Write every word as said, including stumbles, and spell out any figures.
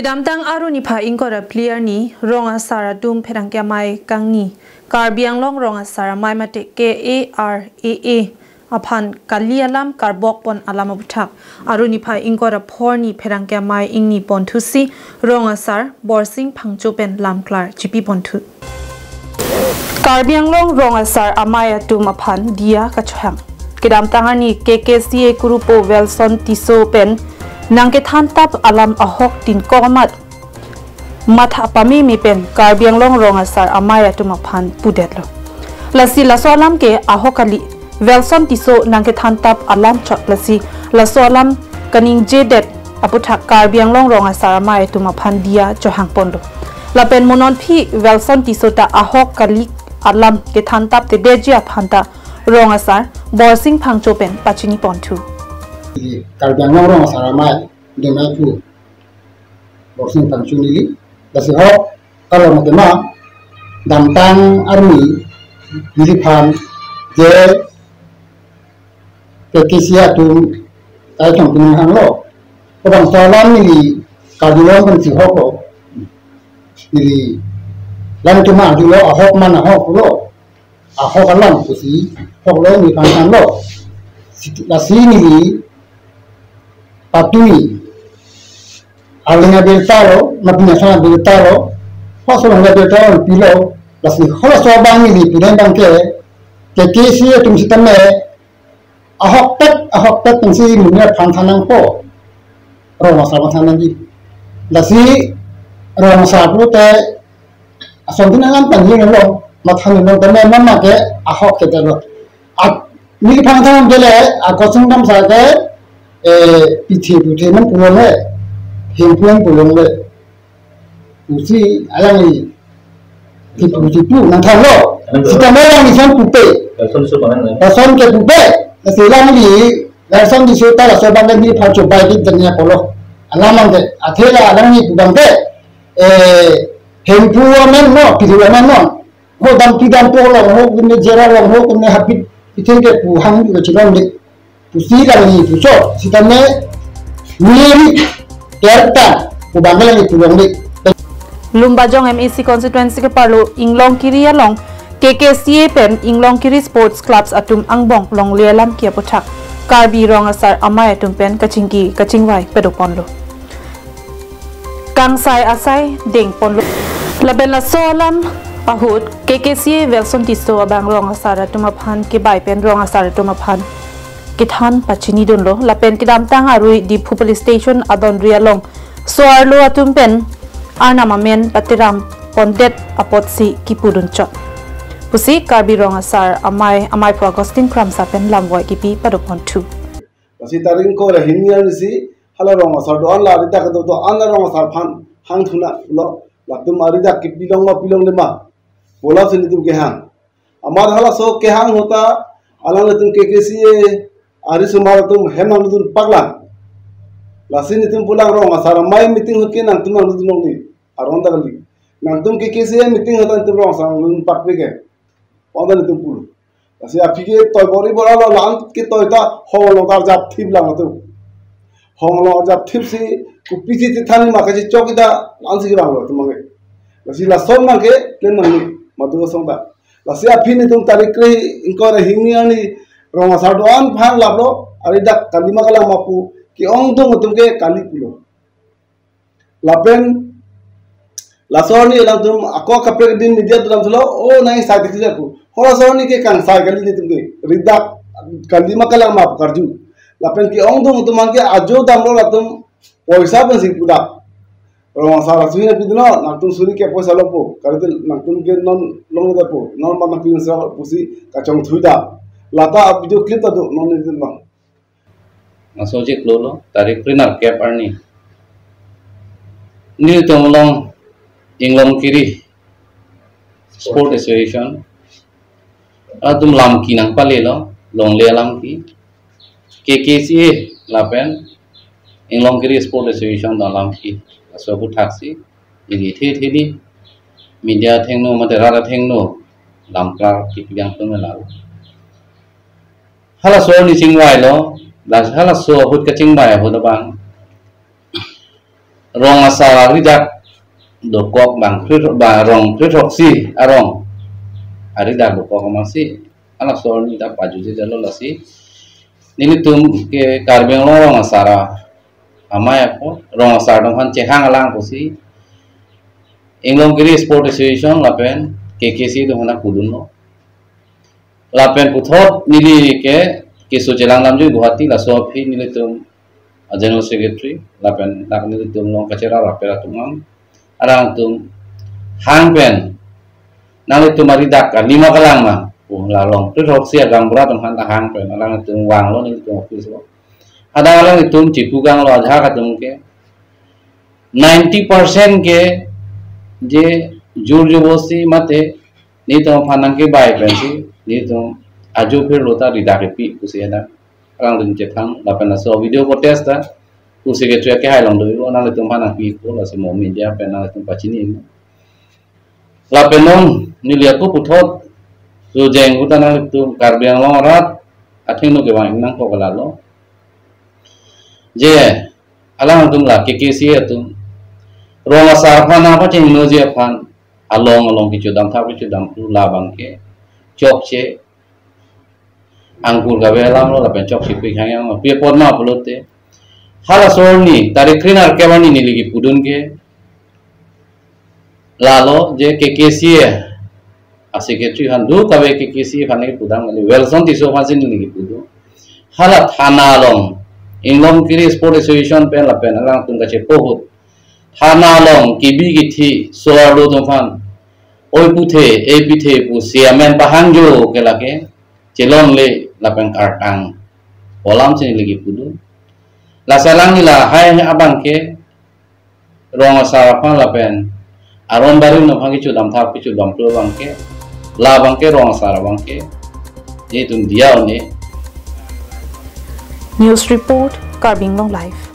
Kedamtang Aru niphai ingkoi ra phli arni rong asar atum pherangke amei kangni Karbi Anglong rong asar amei mate K A R A A aphan kali alam karbok pon alam aputhak Aru niphai ingkoi ra phli arni pherangke amei ingni ponthusi rong asar Borsing Phangcho pen lamklar chipi ponthu. Karbi Anglong rong asar amei atum aphan diya kachohang. Kedamtang arni K K C A kurupo Welson Tisso pen nangkethan tap alam ahok tin kok amat matha pameme pen Karbi Anglong rong asar amei atum aphan pudetlo. Lasi laso alam ke ahok kali, Welson Tisso nangkethan tap alam chot, lasi laso alam kaningjedet aputhak Karbi Anglong rong asar amei atum aphan diya chohang ponlo. Lapen mo non aphi Welson Tisso ta ahok kali alam kethan tap te detji aphan ta rong asar Borsing Phangcho pen pachini ponthu. Karbi Anglong rong asar amei dema pu Borsing Phangcho neli. Lasi ahok kali mate ma, damtang arni neliphan je K K C A atum kaithong pinang hanglo. Kobang so alam neli kardulon kan si ahok lo. Neli lang tuma arjulo, ahok man ahok lo. Ahok alam pusi ahok lo, neliphan thanlo. Siti lasi neli patumi arleng abirta lo, mapinyasan abirta lo, halaso along abirta lo pilo, lasi halaso abang neli pudun abang ke, K K C A atum sitame, ahokpet, ahokpet pensi monit aphan than nangpo, rong asar aphan than nangji. Lasi rong asar pulote, ason tin alam tangji lo, matha nilo tame mama ke ahok ke lo. At, neliphan than ke le, akosong dam sa ke, eh, pithe puthe man pulong le, hemphu man pulong le. Pusi alangli, tipu tipu nangthanlo. Ano, sitame alangli son pupe. Welson Tisso paman le. Welson ke pupe. Lasi alangli, Welson Tisso ta laso abang ke neliphan chobai pi tanya kolo. Alam abang ke, athe la alangli pu abang ke, eh, hemphu amen no, pithe amen no. Ho dampi dampo along ho, kune jera along ho, kune hapit, itheng ke pu hang ke chilon de. Pusi alangli puchot, sitame neli kerta, pu abang alangli pulong de. Lumbajong M A C constituency keparlo Inglongkiri along K K C A pen Inglongkiri Sports Clubs atum angbong longle alam ke aputhak Karbi rong asar amei atum pen kachingki kachingvai pado ponlo. Kangsai asai deng ponlo. Lapen laso alam ahut K K C A Welson Tisso abang rong asar atum aphan kebai pen rong asar atum aphan kethan pachini dunlo. Lapen kedamtang arui Diphu Police Station adonri along so-arlo atum pen arnam amen pateram pondet apotsi kipudun chot pusi Karbi rong asar amei, amei phu Augustine Kramsa pen lamvoi kipi pado ponthu. Lasi tarik ingkoi ra hini arni si hala rong asar do-an la, ari dak do do-an la rong asar aphan hangthunang lo, latum ari dak ke pilong ma pilongle ma, pu alam si nelitum kehang. Amat halaso kehang ahut ta alanglitum K K C A arisomar atum hem nangdun paklang. Lasi nelitum pulang rong asar amei meeting ahut ke nangtum nangdun longle, aron ta kali. Nangtum K K C A meeting ahut ta nelitum rong asar nangdun pakpe ke, pu ta nelitum pulo. Lasi aphi ke toi bor-i bor-i lo, la-an ke toi ta hong along arjap thip lang atum. Hong along arjap thip si, kopisi chethan ma kachechok ta, la-an si kevang lo atum abang ke. Lasi lason abang ke, len nang ni, madu asong ta. Lasi aphi nelitum tarik kre-, ingkoi ra hini arni rong asar do-an aphan laplo, ari dak kali ma kalang ma pu, ke-ongdung atum ke kali pulo. Lapen laso arni alangtum ako kaprek din media atum lam thulo, o nang sai tik pu. Halaso arni ke kangsai kali nelitum ke. Ari dak kali ma kalang ma pu karju. Lapen ke-ongdung atum abang ke ajo damlo latum poisa pensi pudak. Rong asar asu hina pidino, nangtum suri ke poisa lo pu. Kali te nangtum ke non long ta pu. Non ma nangtum sa pusi kachongthui ta. Lata video clip ta do, non nelitum abang. Laso chiklo lo, tarik kre-nerkep arni. Nelitum along Inglongkiri Sport Association atum lamki nangpalelo, longle alamki. K K C A lapen Inglongkiri Sport Association alamki. Laso aputhak si, ili the the di, media athengno, mate rat athengno, lamklar kipi yang tung lalo. Halaso arni chingvailo, das halaso ahut kachingvai ahut abang. Rong asar aridak dokok bang kre-, ba rong kre-throksi arong aridak dokok amatsi halaso arni ta pajutjedetlo. Lasi nelitum ke Karbi Anglong rong asar amei apot rong asar atum aphan chehang alang pusi Inglongkiri Sport Association lapen K K C atum aphan pudunlo. Lapen puthot neli ke keso chelang lamjui Guwahati, laso aphi nelitum a General Secretary lapen dak nelitum along kacherap rapet atum an, alangtum hang pen, nanglitum aridak kalima kalang ma pu, la rong kre-throksi agaonbura atum aphan ta hang pen alangtum vanglo nelitum office along. Hadak alangtum chepukanglo, ajahak atum ke ninety percent ke je jor jobosti mate nelitum aphan nangkebai pensi nelitum ajo phirlo ta ridak kepi pusi hadak alangtum chethang. Lapen laso video footage ta pu secretary akehai along do, nanglitum aphan nangpi ko, lasi mo media pen nanglitum pachini. Lapen non neli ako puthot sujeng ahut ta nanglitum Karbi Anglong arat athengno kevang nangkok lalo, je alangtum la K K C atum rong asar aphan nangpachengnoji aphan along along kechedamthap kechedamklu labang ke chokche angkur kave alamlo lapen chokche pik hangyanglo. Pi apot ma pulote halaso arni tarik kre-nerkep arni neli kepudun ke lalo, je K K C a secretary aphan, dukave K K C aphan neli pudam kali, Welson Tisso aphansi neli kepudun. Hala thana along Inglongkiri Sport Association pen lapen alangtum kachepo ahut thana along kebi kethe so-arlo atum aphan oi puthe, ei pithe pusi amen pahangjo ke lake chelongle lapen kartang pu alamsi neli kepudun. Lasi alangli lahai abang ke rong asar aphan lapen aron barim aphan kechedamthap kechedamklu abang ke, labang ke rong asar abang ke nelitum diya un-e. News report, Karbi Anglong Live.